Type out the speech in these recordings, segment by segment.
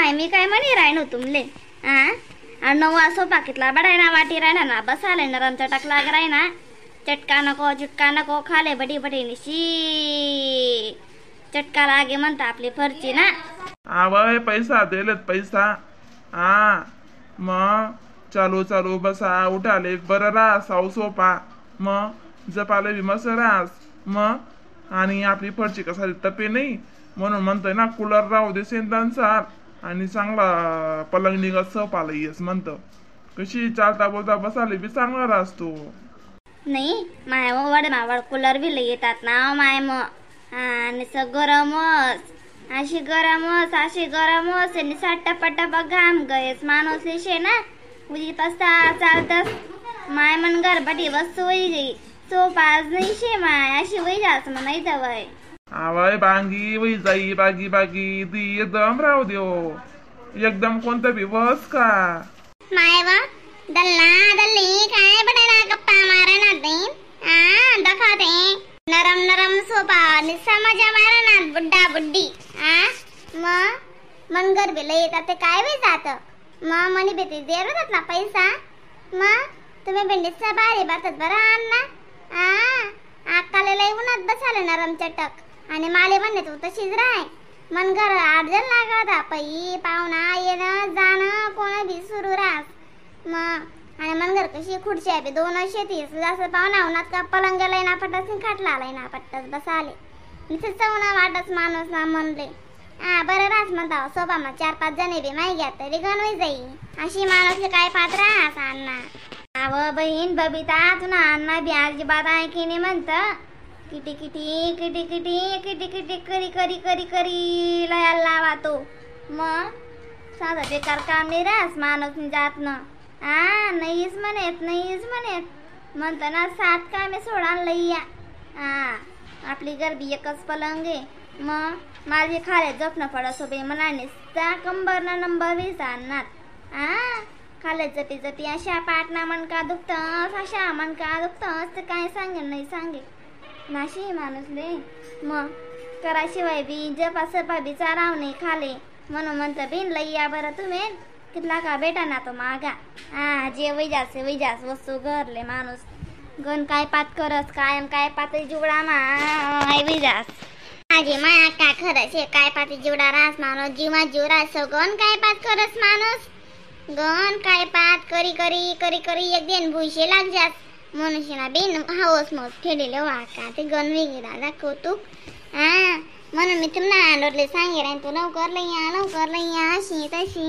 My मी काय म्हणी राहिनो तुमले हा आणि नवा सोफा कितला बडाय ना वाटी राहिना ना बसाले नरम चटक लाग राहिना चटका नको चुटका नको खाले बडी बडी निशी चटका लागे म्हणता आपली फरची ना. आवय पैसा दिलेत पैसा हा मग चालू चालू बसा उठाले बरं रास आऊ सोपा मग जपाले बी मस्त रास मग आणि आपली फरची कसा तपे नाही म्हणून म्हणतोय ना कूलर राहू दे सेंदांचा आणि चांगला पलंग निघत सोपाला येस म्हणतं कशी चालता बोलता बसाले बी चांगला राहतो. नाही माय वड मावड कूलर बी लई येतात ना माय मग आणि गरमच अशी गरमच अशी गरमच आणि टपा टपा घाम गयस माणूस शे ना उजी तसा चालतस माय मन गरबटी वस्तू वही गई सोपाज नाही शे माय अशी वही जास नाही दवाय. आवय बांगी वही जाई बागी बागी दी एकदम राहू देव एकदम कोणतं बी बस का माय वा दल्ला दल्ली काय बडायला गप्पा मारा ते आ दखा ते नरम नरम सोपा निसा मजा मारा ना बुड्डा बुड्डी आ मग मनगर बिल येतात ते काय बी जात मग मनी बेती देर होतात ना पैसा मग तुम्ही भेंडीचा बारी बातात बरं अण्णा आ अक्काला लई उन्हात बसाले नरम चटक आणि माले म्हणणे तू तशीच राय मनगर अर्जन लागत पै पाहुणा येणं जाणं कोण बी सुरू रास मग आणि मनगर कशी खुर्ची आहे दोन शेती जास्त पाहुणा उन्हात का पलंग लय ना पटस खाटला लय ना पटस बसाले निसं चवना वाटस माणूस ना म्हणले हा बरं रास म्हणता सोबा मग 4-5 जण बी माही घ्या तरी गणवई जाई अशी माणूस काय पात्र रास अण्णा. अव बहीण बबिता तुला अण्णा बी अजिबात ऐकी नाही म्हणत किटी किटी किटी किटी किटी किटी करी करी करी करी लयाला लावा तो मग साधा बेकार काम नाही रास माणूस जात ना आ नाहीच म्हणेत नाहीच म्हणेत म्हणतं ना 7 कामे सोडा लई या हा आपली गरबी एकच पलंग आहे मग माझी खाले जपणं पडत सोबे मला निसता कंबरना नंबर वीस आणणार आ खाले जपी जपी अशा पाटणा मनका दुखतस अशा मनका दुखतस तर काय सांगेल नाही सांगे नाशी माणूस ले मग कराशिवाय बी जपा सपा बी चाराव नाही खाले म्हणून म्हणतं बिन लई या बरं तुम्ही कितला का बेटा ना तो मागा हा जे वैजास वैजास वस्तू घरले माणूस गण काय पात करस कायम काय पात जिवडा माय वैजास. माझी माया का खरंच हे काय पाती जिवडा रास माणूस जीवा जीव रास गण काय पात करस माणूस गण काय पात करी करी करी करी एक दिन भुईशे लाग जास मनुष्यना बिन हाऊस मौस फेडेले वाका ते गण वेगळी दादा कौतुक हा म्हणून मी तुम्हाला आणले सांगेल तू लवकर लई या लवकर लई या अशी तशी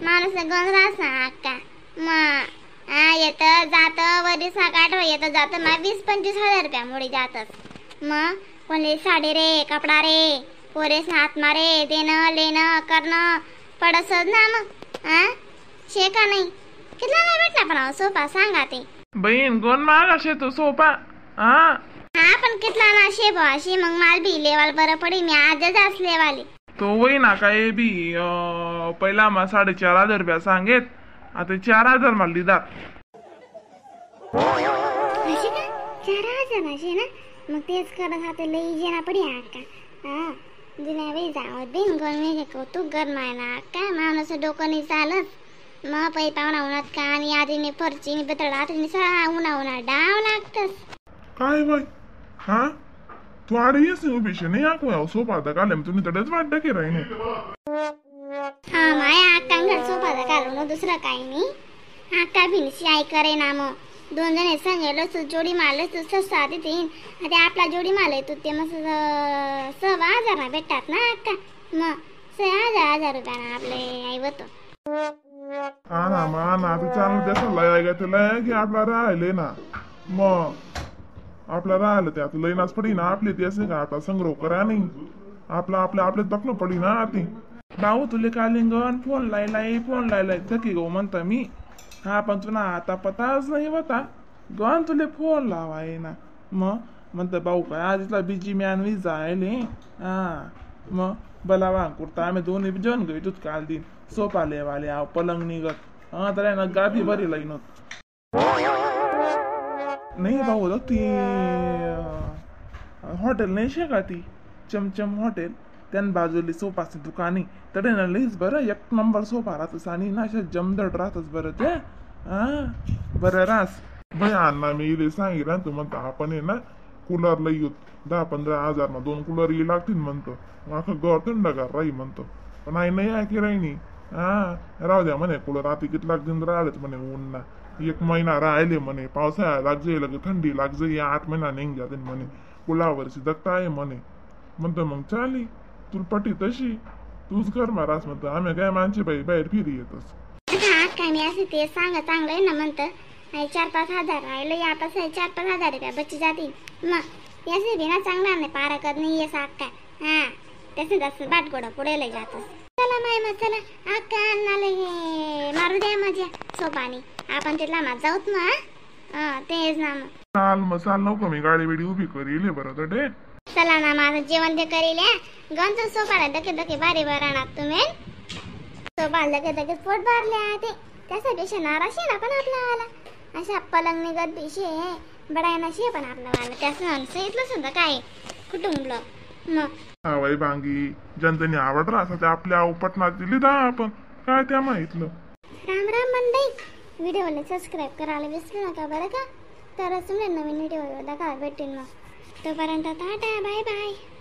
माणूस गण रास ना अक्का मग हा येतं जातं वरी 7-8 येतं जातं मा 20-25 हजार रुपयामुळे जातच मग कोणी साडी रे कपडा रे पोरेस हात मारे देणं लेणं करणं पडसच ना मग हा शे का नाही कितला नाही भेटला पण सोफा सांगा ते बहीण कोण माग असे तो सोफा हा हा पण कितला ना शे भाऊ अशी मग माल बी लेवाल बरं पडी मी आजच असलेवाले तो वही ना काय बी पहिला मा 4,500 रुपया सांगेत आता 4,000 मला दिदात असे का 4,000 असे ना मग तेच करत आता लई जेना पडी अक्का हा जुन्या बाई जावत बिन गण मी कौतुक कर माय ना अक्का माणूस डोकं नाही चालत मग पै पाहुणा उन्हात का आणि आधीने फरची बेतडा आधीने सा उन्हा उन्हा डाव लागतस. काय बाई हा तू आडी येस उभी शे नाही आको सोपा आता काल तुम्ही तडच वाटत की राहिने हा माया अक्का घर सोपा घालून दुसरं काही नाही अक्का भिनशी आई करे ना मग दोन जण सांगेल तू जोडी मारलं तू सस्ता देतीन आता आपला जोडी मारले तू ते मग 6,500 ना भेटतात ना अक्का मग 6,000 रुपयाना आपले आई होतो. हा ना मा ना ते चांगलं त्याचा लय गे ते लय की आपला राहिले ना मग आपला राहिलं ते आता लईनाच पडी ना आपली ते असे का आपला संग्रह करा नाही आपला आपल्या आपल्याच बघणं पडी ना ते भाऊ तुले कालिंगन फोन लाई लाई फोन लाई लाई थकी गो म्हणता मी हा पण तुला आता पताच नाही होता गण तुले फोन लावाय ना मग म्हणतं भाऊ काय आज इथला बिजी मॅन we जायले हा मग भला वांग कुर्ता आम्ही दोन्ही जण गई तुझ काल दिन सोफा लेवाले आव पलंग निघत हा तर ना गादी बरी लाईन नाही भाऊ ती हॉटेल नाही शे का ती चमचम हॉटेल त्यान बाजूली सोपाची दुकानी तडे ना लईच बरं एक नंबर सोफा राहतस आणि ना अशा जमदट राहतस बरं ते. हा बरं रास बाई अण्णा मी इले सांगितलं तू म्हणतो आपण आहे ना कूलर लई येऊ 10-15 हजार ना 2 कूलर ये लागतील म्हणतो, अख्खं घर थंडगार राही म्हणतो. पण आई नाही ऐकी राहिनी. हा राहू द्या म्हणे कूलर आता किती लागतील राहिलेत म्हणे ऊन ना 1 महिना राहिले म्हणे, पावसाळा लाग जाईल लगे थंडी लाग जाईल 8 महिना निघ जाते म्हणे, कुलावरची दत्ता आहे म्हणे. म्हणतो मग चाली तुला पटी तशी तूच कर महाराज म्हणतो, आम्ही काय मानची बाई बाहेर फिरी येतच. हा काय मी असे ते सांगा चांगलं आहे ना म्हणतं, 4-5 हजार राहिलं या पास 4-5 हजार रुपया बच्ची जातील मग याचे बी ना चांगला नाही पारा कर नाही ये साक काय. हा तसं तसं बाटगोडा पुढे लय जातस. चला माय मग चला अक्का अन्नाला हे मारू द्या मजा सोपानी, आपण तिथला मा जाऊत ना. हा तेच ना मग. चाल मग चाल नको मी गाडी बिडी उभी करील बरं तर डे. चला ना माझं जेवण ते करील गंज सोपाला धके धके भारी बरं तुम्ही सोपाला धके धके पोट भरले ते त्याच्यापेक्षा नाराशी ना पण आपला वाला अशा पलंग निघत बिशे बडाय नशी पण आपला वाला त्याचं इथलं सुद्धा काय कुटुंबलं मग. हा बाई बांगी जनतेने आवड राहता ते आपल्या उपटनात दिली दा आपण काय त्या माहितलं. राम राम मंडई, व्हिडिओला सबस्क्राईब करायला विसरू नका बरं का, तरच तुम्हाला नवीन व्हिडिओ बघायला भेटेल. मग तोपर्यंत tata bye bye.